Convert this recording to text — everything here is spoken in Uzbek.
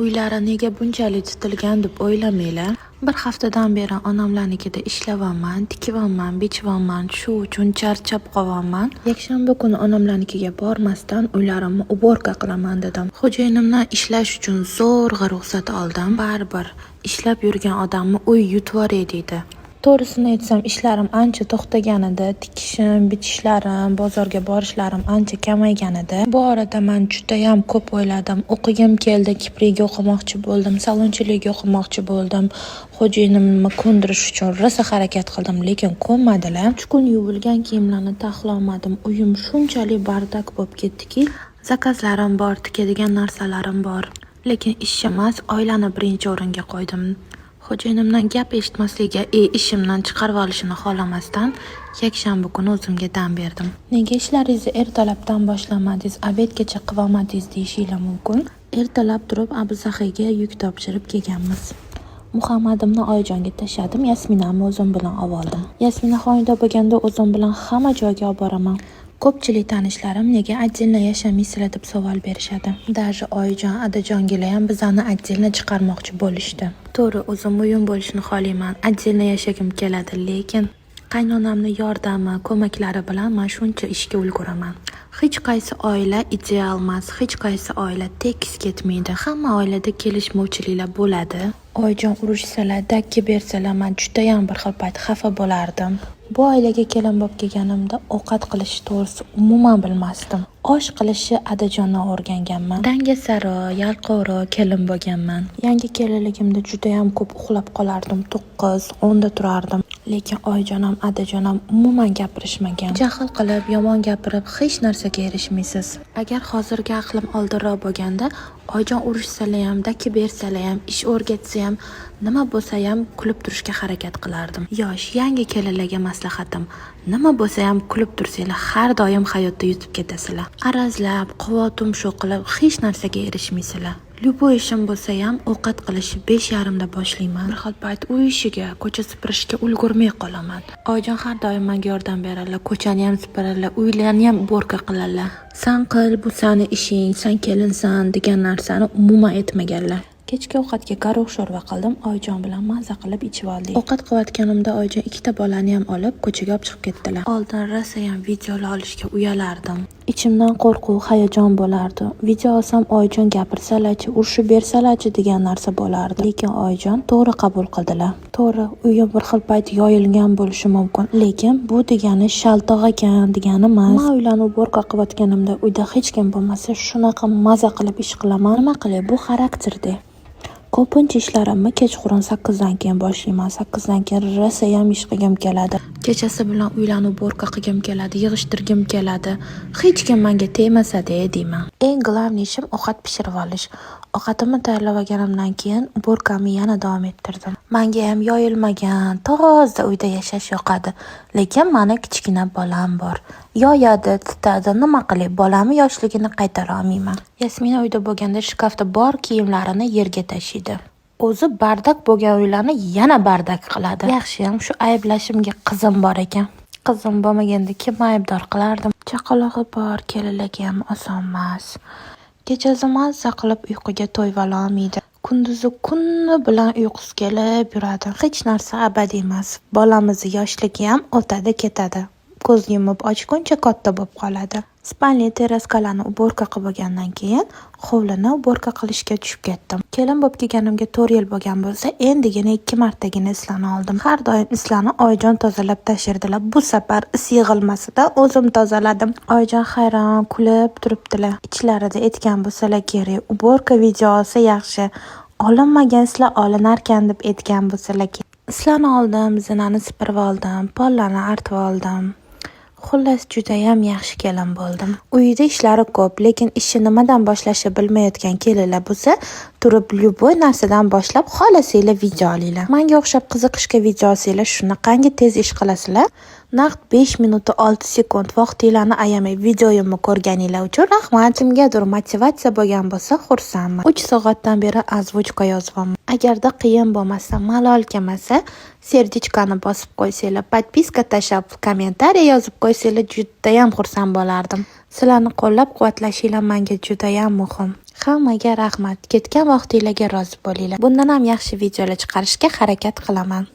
Uylari nega bunchalik titilgan deb o'ylamanglar. Bir haftadan beri onamlarnikida ishlayapman, tikyapman, bichyapman, shu uchun charchab qolyapman. Yakshanba kuni onamlarnikiga bormasdan uylarimni уборка qilaman dedim. Xo'jayinimdan ishlash uchun zo'rg'a ruxsat oldim. Baribir ishlab yurgan odamni uy yutvoray deydi. To'g'risini aytsam, ishlarim ancha to'xtagan edi. Tikishim, bichishlarim, bozorga borishlarim ancha kamaygan edi. Bu orada man judayam ko'p o'yladim. O'qigim keldi, Kipriga o'qimoqchi bo'ldim, salonchilikka o'qimoqchi bo'ldim. Xo'jayinimni ko'ndirish uchun rosa harakat qildim, lekin ko'nmadilar. 3 kun yuvilgan kiyimlarni taxlolmadim. Uyim shunchalik бардак bo'lib ketdiki, заказ larim bor, tikadigan narsalarim bor. Lekin ish emas, oilani birinchi o'ringa qo'ydim. Xo'jayinimdan gap eshitmasligiga, ishimdan chiqarib olishini xohlamasdan yakshanba kuni o'zimga dam berdim. Nega ishlaringizni ertalabdan boshlamadingiz, обед gacha qilolmadingiz deyishinglar mumkin. Ertalab turib Abu Zahiyga yuk topshirib kelganmiz. Muhammadimni Oyijonga tashladim, Yasminani o'zim bilan oldim. Yasminaxon uyda bo'lganda o'zim bilan hamma joyga olib boraman. Ko'pchilik tanishlarim nega отдельно yashamaysizlar deb savol berishadi. Даже Oyijon, adajongilar ham bizani отдельно chiqarmoqchi bo'lishdi. To'g'ri, o'zim uyim bo'lishini xohlayman, отдельно yashagim keladi, lekin qaynonamni yordami, ko'maklari bilan man shuncha ishga ulguraman. Hech qaysi oila ideal emas, hech qaysi oila tekis ketmaydi. Hamma oilada kelishmovchiliklar bo'ladi. Oyijon urishsalar, dakki bersalar, man judayam bir xil payt xafa bo'lardim. Bu oilaga kelin bo'lib kelganimda ovqat qilishni to'g'risi umuman bilmasdim. Osh qilishni adajondan o'rganganman. Dangasaroq, yalqovroq kelin bo'lganman. Yangi kelinligimda judayam ko'p uxlab qolardim. 9, 10 da turardim. Lekin oyijon ham, adajon ham umuman gapirishmagan. Jahl qilib, yomon gapirib hech narsaga erishmaysiz. Agar hozirgi aqlim oldinroq bo'lganda, oyijon urishsalar ham, dakki bersalar ham, ish o'rgatsa ham, nima bo'lsa ham kulib turishga harakat qilardim. Yosh, yangi kelinlarga maslahatim: nima bo'lsa ham kulib tursanglar, har doim hayotda yutib ketasizlar. Arazlab, quvoq tumshuq qilib hech narsaga erishmaysizlar. Любой ishim bo'lsa ham ovqat qilishni 5:30 da boshlayman. Bir xil payt uy ishiga, ko'cha supurishga ulgurmay qolaman. Oyijon har doim menga yordam beradilar, ko'chani ham supuradilar, uylarni ham уборка qiladilar. San qil, bu sani ishing, san kelinsan degan narsani umuman aytmaganlar. Kechki ovqatga горох sho'rva qildim, oyijon bilan maza qilib ichib oldik. Ovqat qilayotganimda oyijon ikkita bolani ham olib ko'chaga olib chiqib ketdilar. Oldin rosayam videolar olishga uyalardim. Ichimdan qo'rquv, hayajon bo'lardi. Video olsam oyijon gapirsalarchi, urishib bersalarchi degan narsa bo'lardi. Lekin oyijon to'g'ri qabul qildilar. To'g'ri, uyim bir xil payt yoyilgan bo'lishi mumkin, lekin bu degani shaltoq ekan degani emas. Man uylarni уборка qilayotganimda uyda hech kim bo'lmasa, shunaqa maza qilib ish qilaman. Nima qilay, bu xarakterda. Ko'pincha ishlarimni kechqurun 8 dan keyin boshlayman. 8 dan keyin rosayam ish qilgim keladi. Kechasi bilan uylarni уборка qilgim keladi, yig'ishtirgim keladi. Hech kim menga tegmasa-da deyman. Eng главный ishim ovqat pishirib olish. Ovqatimni tayyorlab olganimdan keyin уборка mni yana davom ettirdim. Menga ham yoyilmagan, toza uyda yashash yoqadi. Lekin mani kichkina bolam bor. Yoyadi, titadi, nima qilay, bolamni yoshligini qaytara olmayman. Yasmina uyda bo'lganda shkafda bor kiyimlarini yerga tashiydi. O'zi бардак bo'lgan uylarni yana бардак qiladi. Yaxshiyam shu ayblashimga qizim bor ekan. Qizim bo'lmaganda kimni aybdor qilardim? Chaqalog'i bor kelinlarga ham oson emas. Kechasi mazza qilib uyquga to'yib ololmaydi. Kunduzi kuni bilan uyqusi kelib yuradi. Hech narsa abadiy emas. Bolamizni yoshligi ham o'tadi ketadi. Ko'z yumib ochguncha katta bo'lib qoladi. Спальня, терраска larni уборка qilib bo'lgandan keyin hovlini уборка qilishga tushib ketdim. Kelin bo'lib kelganimga 4 yil bo'lgan bo'lsa, endigina 2 martagina islarni oldim. Har doim islarni oyijon tozalab tashirdilar. Bu safar is yig'ilmasidan o'zim tozaladim. Oyijon hayron kulib turibdilar. Ichlarida aytgan bo'lsalar kerak, уборка video olsa yaxshi, olinmagan islar olinarkan deb aytgan bo'lsalar kerak. Islarni oldim, zinani supurib oldim, pollarni artib oldim. Xullas, judayam yaxshi kelin bo'ldim. Uyida ishlari ko'p, lekin ishni nimadan boshlashni bilmayotgan kelinlar bo'lsa, turib любой narsadan boshlab xohlasanglar video olinglar. Menga o'xshab qiziqishga video olsanglar, shunaqangi tez ish qilasizlar. Naqd 5 minut 6 sekund vaqtinglarni ayamay videoyimni ko'rganinglar uchun rahmat. Kimgadir motivatsiya bo'lgan bo'lsa, xursandman. 3 soatdan beri озвучка yozyapman. Agarda qiyin bo'lmasa, malol kelmasa, сердечко ni bosib qo'ysanglar, подписка tashlab, комментарий yozib qo'ysanglar, judayam xursand bo'lardim. Sizlarni qo'llab-quvvatlashinglar menga judayam muhim. Hammaga rahmat. Ketgan vaqtinglarga rozi bo'linglar. Bundan ham yaxshi videolar chiqarishga harakat qilaman.